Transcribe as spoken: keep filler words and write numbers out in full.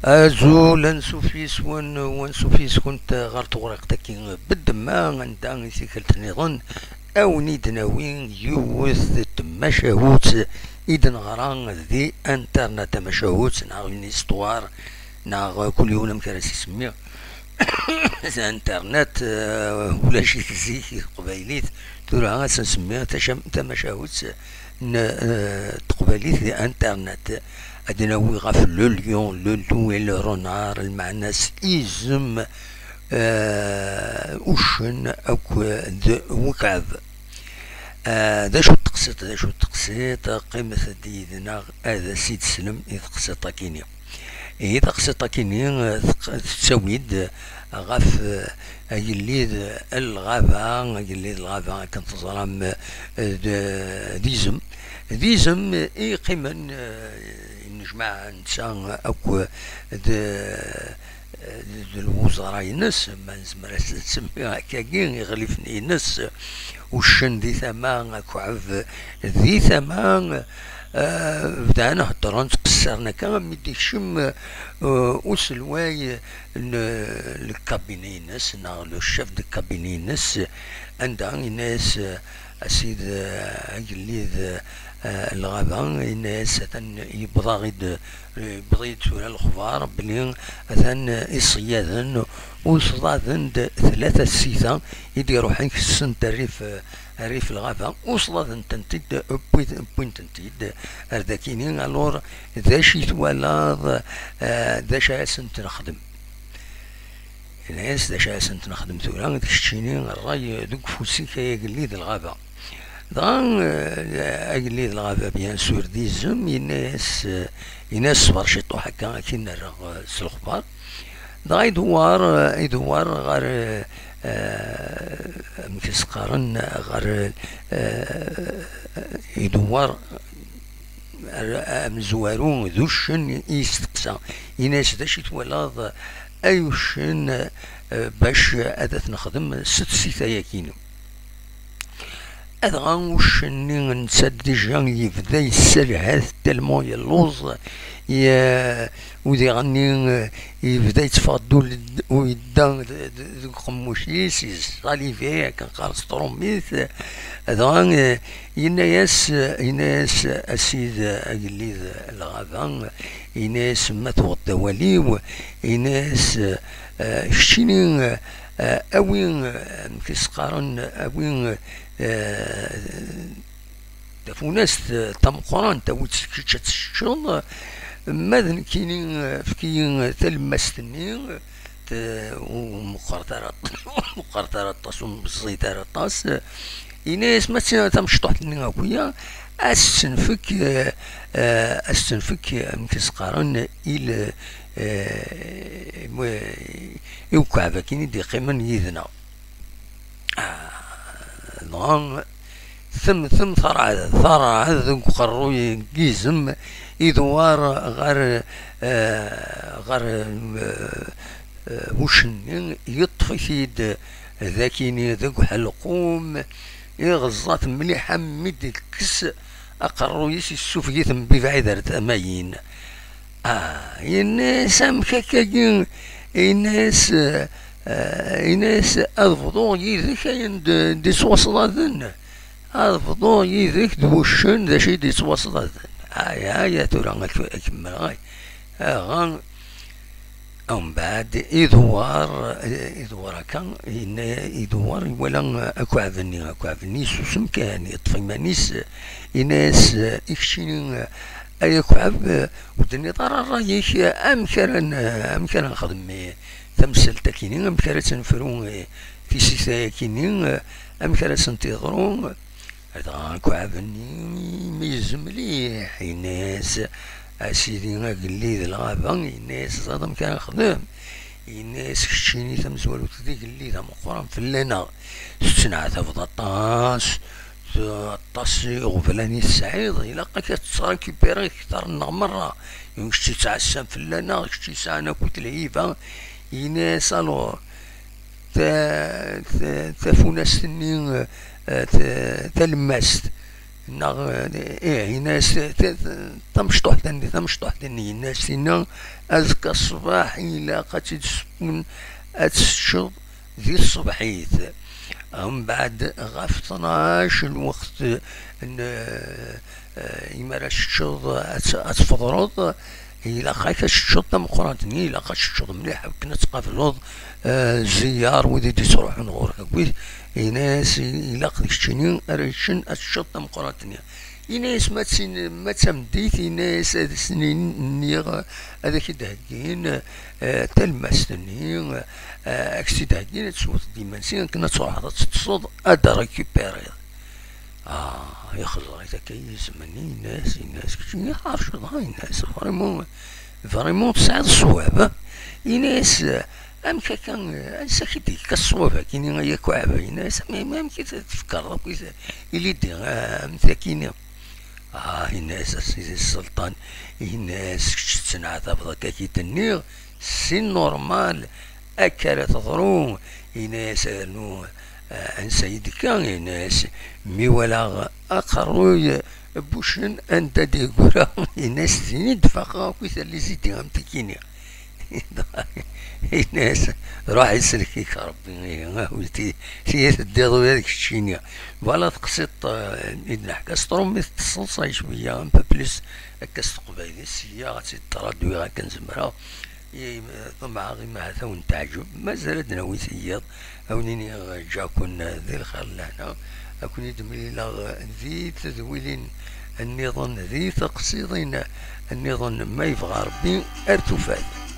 Azul, ansuf yes-wen, u ansuf yes-kunt ɣer tewriqt-agi n Beddemma, anda i tikkelt nniḍen a wen-id-nawi yiwet n tmacahut i d-neɣra di internet, tamacahut neɣ une histoire neɣ kul yiwen amek ara s-isemmi. Internet, eh, ulac-it zik i teqbaylit, tura ad s-nsemmi tacam-, tamacahut n, eh, teqbaylit di internet. Ad nawi ɣef le lion, le loup et le renard, lmeɛna-s izem, eh, uccen akked wekɛeb. Eh, d acu teqsiḍ, d acu teqsiḍ, qqimet-d yid-neɣ ad as-id-teslem i teqsiḍt-akini. Ihi taqsiṭ-akini, eh, teq-, tettawi-d ɣef, eh, agellid n lɣaba, agellid n lɣaba akken teẓram, eh, d, d izem. D izem i yeqqimen, eh, yennejmaɛ netta akk d, d, d lwuẓra-ines, ma nezmer ad s-nsemmi akkagi, iɣlifen-ines, uccen di tama, akɛeb di tama, eh, bdan heddren, ttqeṣṣiren akka, mi d-ikcem, eh, uselway n lkabini-ines, neɣ le chef de cabinet-ines, anda yenna-yas, eh, a sid, eh, agellid, eh, n lɣaba, yenna-yas, atan yewweḍ-aɣ-id, yewweḍ-iyi-d tura lexbar belli atan, eh, iṣeyyaden uṣḍaden-d tlata tsita i d-iruḥen kessent rrif, eh, rrif lɣaba, uṣḍaden-tent-id, wwin-, wwin-tent-id ar dakini. Alors, d acu i twalaḍ, eh, d acu ara sent-nexdem? Yenna-yas, d acu ara sent-nexdem tura, d keččini, ṛṛay deg ufus-ik, ay agellid n lɣaba. Dɣa, eh, agellid n lɣaba, bien sûr, d izem, yenna-yas, eh, yenna-yas, ṣber ciṭuḥ akka, akin rreɣ, eh, s lexbar. Dɣa idewwer, eh, idewwer ɣer, eh, amek i s-qqaren, ɣer, eh, idewwer ar amezwaru d uccen i yesteqsa. Yenna-yas, d acu i twalaḍ ay uccen, eh, bac ad t-nexdem s tsita-yagi-inu? Adɣa uccen-nni netta déjà yebda yessalhat, tellement yelluẓ, ye-, udiɣ-nni, eh, yebda yetteffeɣ-d ul-, uyedda d-, d-, deg uqemmuc-is, yessalivé, akken qqaren s trumit. Dɣa, eh, yenna-yas, yenna-yas, a sid agellid n lɣaba, yenna-yas, ma tuɣeḍ-d awal-iw, yenna-yas, eh, keččini, eh, awi, eh, amek i s-qqaren, awi, eh, tafunast, eh, tameqqrant, awi-tt kečč ad teččeḍ, ma d nekkini, eh, efk-iyi talemmast-nni, eh, ur meqqret ara, ur meqqret ara aṭas, ur meẓẓiyet ara aṭas. Yenna-yas, ma d tamecṭuḥt-nni akk-ya, ad s-tt-nfek, eh, eh, ad s-tt-nfek, eh, amek i s-qqaren, i l-, eh, i ukɛeb-agi i d-iqqimen yid-neɣ. Ah, dɣa tem-, tem tarɛed, tarɛed deg uqerruy n yizem, idewwar ɣer, eh, ɣer, eh, eh, ucenni, yeṭṭef-it-id dakini deg uḥelqum, iɣeẓẓa-t mliḥ, am mi d-tekkes aqerruy-is, yessufeg-it mebɛid ar tama-yin. Ah, yenna-yas, amek akkagi? Yenna-yas, eh, eh, yenna-yas, ad bḍuɣ yid-k ayen d-, d-ittwaṣḍaden. Ad bḍuɣ yid-k d wuccen d acu i d-ittwaṣḍaden. Ay, ay, tura ak-, akemmel, ay. Aha. Umbeɛd, idewwar, eh, idewwar akka, yenna, idewwar, iwala, eh, akɛeb-nni, akɛeb-nni yessusem kan, yeṭṭef iman-is, eh, yenna-yas, eh, i keččini, eh, ay akɛeb, eh, ur d-tenniḍ ara ṛṛay-ik, eh, amek ara n-, eh, amek ara nexdem, eh, tamsalt-akini, amek ara tt-nefru, eh, tisita-yakini, eh, amek ara sent-yeḍru? Dɣa akɛeb-nni mi yezzi mliḥ, yenna-yas, a sidi agellid n lɣaba, yenna-yas, teẓriḍ amek ara nexdem? Yenna-yas, keččini tamezwarut d igellid ameqqran fell-aneɣ, tettneɛtabeḍ aṭas, t-, aṭas iɣeblan i tesɛiḍ, ilaq-ak ad tettrakipiriḍ kter-nneɣ merra, kečč yettɛassan fell-aneɣ, kečč yesɛan akk lhiba. Yenna-yas, alors, ta-, ta-, tafunast-nni, eh, ta-, talemmast, Neɣ, ih, yenna-as, tamecṭuḥt-nni, tamecṭuḥt-nni, yenna-as, tinna, azekka ṣṣbeḥ ilaq ad tt-id-sewwen, ad tt-teččeḍ di tṣebḥit. Mbeɛd ɣef tnac, lweqt n, eh, imi ara teččeḍ, ad tt-, ad tfeḍreḍ, ilaq-ak ad teččeḍ tameqqrant-nni, ilaq ad teččeḍ mliḥ akken ad tqableḍ, eh, zziyaṛ, wid i d-ittruḥun ɣur-k akkit. Yenna-as, ilaq d keččini ara yeččen, ad teččeḍ tameqqrant-nni. Yenna-as, ma d tin, ma d tameddit, yenna-as, ad sen-iniɣ, ad ak-id-heggin, eh, talemmast-nni, eh, ad k-tt-id-heggin, ad tesweḍ imensi, akken ad truḥeḍ ad teṭṭseḍ, ad d-récupériḍ. Ah, ixẓer-it akka yizem-nni, yenna-as, yenna-as, keččini ḥerceḍ, ha, yenna-as, vraiment, vraiment tesɛiḍ ṣṣwab, ha? Yenna-as, amek akka, ansa k-id-yekka ṣṣwab-agi-nni, ay akk aɛba? Yenna-as, ma, ma amek i tfekkreḍ akk i t-, i lidi, ah, am takini? Ah, yenna-as, a sidi sselṭan, yenna-as, kečč tettneɛtabeḍ akka k-id-nniɣ, c'est normal, akka ara teḍru, yenna-as, rnu, eh, ansa i d-tekka, yenna-as, mi walaɣ aqerruy n wuccen anda d-yeggura, yenna-as, din i d-faqeɣ akk i tallizidi am tikini. Yenna-as, ruḥ iselek-ik Rebbi, ihi, a weldi, tiya teddiḍ ula d keččini. Voilà teqsiṭ, eh, i d-neḥka s tṛumit, teṣṣeḍṣay cwiya, un peu plus, akka s teqbaylit, sya ad tt-id-traduiɣ akken zemreɣ. I, ṭemɛeɣ imi ahat ad wen-teɛǧeb. Mazal ad d-nawi tiyiḍ, a wen-iniɣ, eh, ǧǧiɣ-ken, eh, di lxir d lehna, a ken-id-mlileɣ, eh, di tedwilin nniḍen, di teqsiḍin nniḍen, ma yebɣa Rebbi, ar tufat.